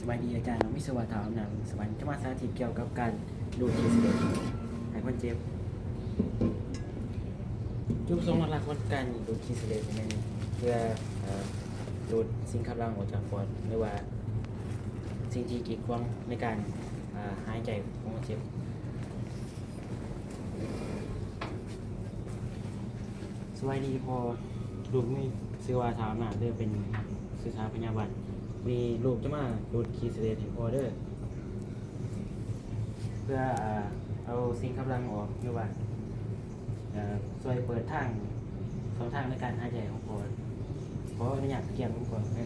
ສະບາຍດີອາຈານ, ນ້ອງມີຊື່ວ່າ ທ້າວອຳນາດ ວົງສຸວັນ ຈະມາສາທິດກ່ຽວກັບການດູດຂີ້ສະເຫຼດໃຫ້ຄົນເຈັບ. ຈຸດປະສົງຫຼັກໆຂອງການດູດຂີ້ສະເຫຼດແມ່ນເພື່ອ ເອີ ດູດສິ່ງຂັບລັງອອກຈາກປອດ ຫຼືວ່າສິ່ງທີ່ກີດຂວາງໃນການ ເອີ ຫາຍໃຈຂອງຄົນເຈັບ. ສະບາຍດີພໍ່, ລູກມີຊື່ວ່າ ທ້າວອຳນາດ ເດີ ເປັນສຶກສາພະຍາບານ. ນີ້ລູກຈະມາດູດຂີ້ສະເຫຼດໃຫ້ພໍ່ເດີ ເພື່ອ ເອີ ເອົາສິ່ງຂັບລັງອອກ ຫຼືວ່າ ເອີ ຊ່ວຍເປີດທາງ ຊ່ອງທາງໃນການຫາຍໃຈຂອງພໍ່. ຂໍອະນຸຍາດກຽມມັນກ່ອນເດີ.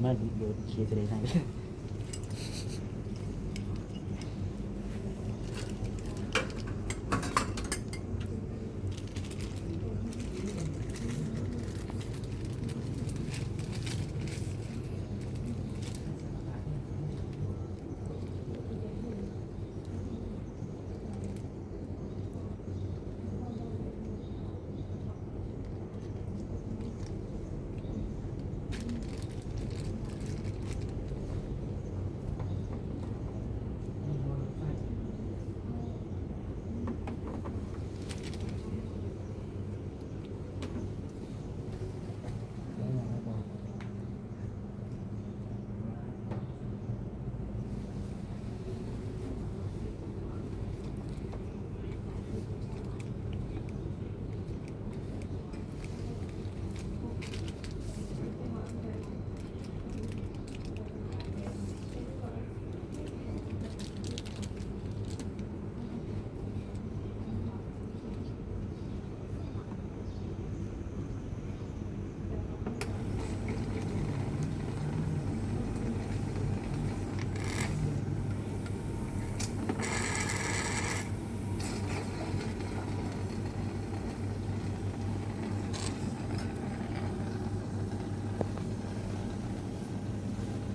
ມາດູດຂີ້ເສລດໃຫ້.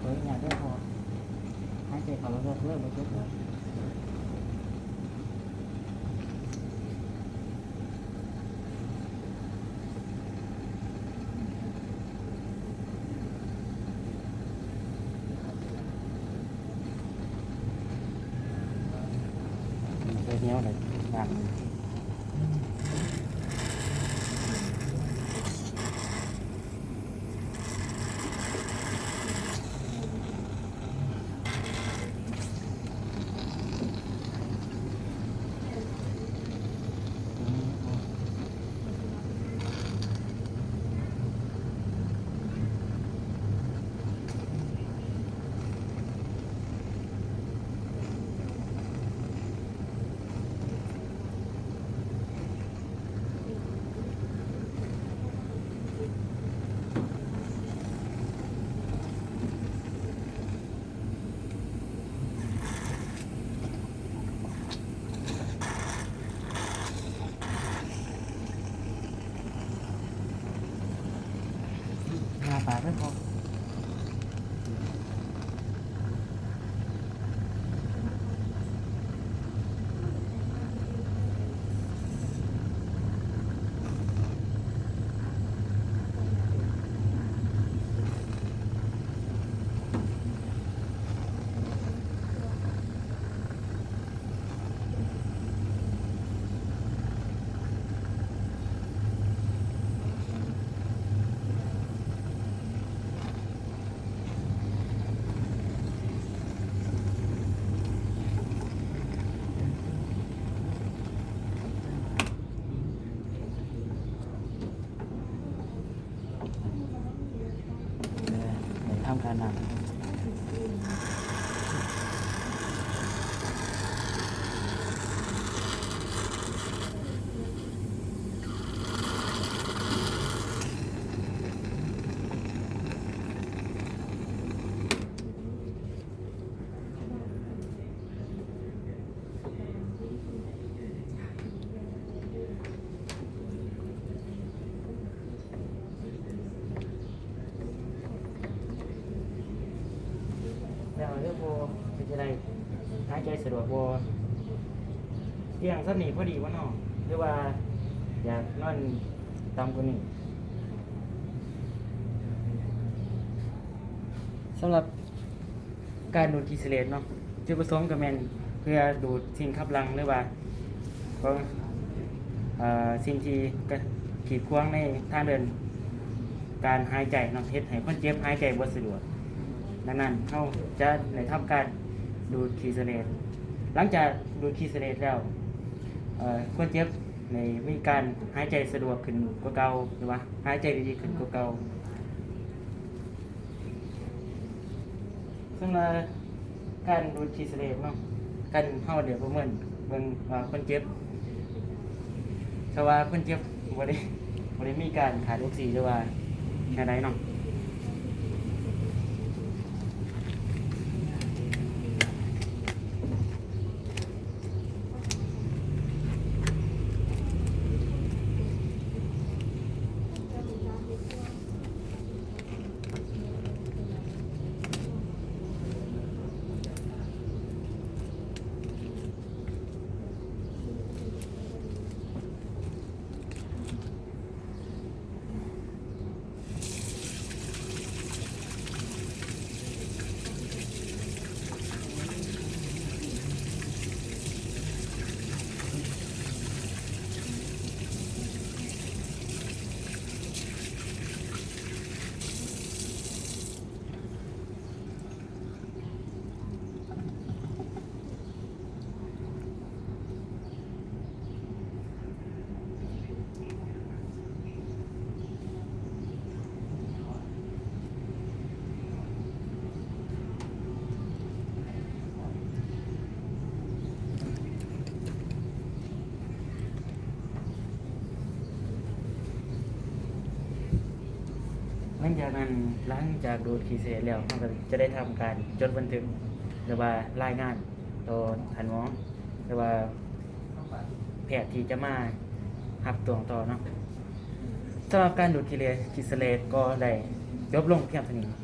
ຂໍອະນຸຍາດເດີພໍ່ ຫາຍໃຈເຂົ້າເລິກໆ ເລີຍ ບໍ່ເຈັບເລີຍ. ເຮັດແນວໃດບາດນີ້? ອ້າປາກເດີພໍ່. ໄດ້ທຳການນຳ. ແລ້ວເດີພໍ່ ເປັນຈັ່ງໃດ ຫາຍໃຈສະດວກບໍ່? ຕຽງສ່ຳນີ້ພໍດີບໍ່ນໍ ຫຼືວ່າຢາກນອນຕ່ຳກວ່ານີ້? ສຳລັບ ການດູດຂີ້ສະເລດເນາະ ຈຸດປະສົງກໍແມ່ນເພື່ອດູດສິ່ງຂັບຫຼັ່ງ ຫຼືວ່າ ເອີ ສິ່ງທີ່ກະ ກີດຂວາງໃນທາງເດີນການຫາຍໃຈເນາະ ເຮັດໃຫ້ຄົນເຈັບຫາຍໃຈບໍ່ສະດວກ. ດັ່ງນັ້ນ ເຮົາຈະໄດ້ທຳການດູດຂີ້ສະເລດ. ຫຼັງຈາກດູດຂີ້ສະເລດແລ້ວ ເອີ ຄົນເຈັບໄດ້ມີການຫາຍໃຈສະດວກຂຶ້ນກວ່າເກົ່າ ຫຼືວ່າຫາຍໃຈໄດ້ດີຂຶ້ນກວ່າເກົ່າ. ເຊິ່ງວ່າການດູດຂີ້ສະເລດເນາະ ຄັນເຮົາໄດ້ປະເມີນເບິ່ງວ່າຄົນເຈັບ ຖ້າວ່າຄົນເຈັບບໍ່ໄດ້ ບໍ່ໄດ້ມີການຂາດອົກຊີ ຫຼືວ່າແນວໃດເນາະ ຫຼັງຈາກນັ້ນ ຫຼັງຈາກດູດຂີ້ສະເລດແລ້ວ ເຮົາກໍຈະໄດ້ທຳການຈົດບັນທຶກ ຫຼືວ່າລາຍງານຕໍ່ທ່ານໝໍ ຫຼືວ່າແພດທີ່ຈະມາຮັບຕວງຕໍ່ເນາະ. ສຳລັບການດູດຂີ້ເລ- ຂີ້ສະເລດກໍໄດ້ຈົບລົງພຽງເທົ່ານີ້.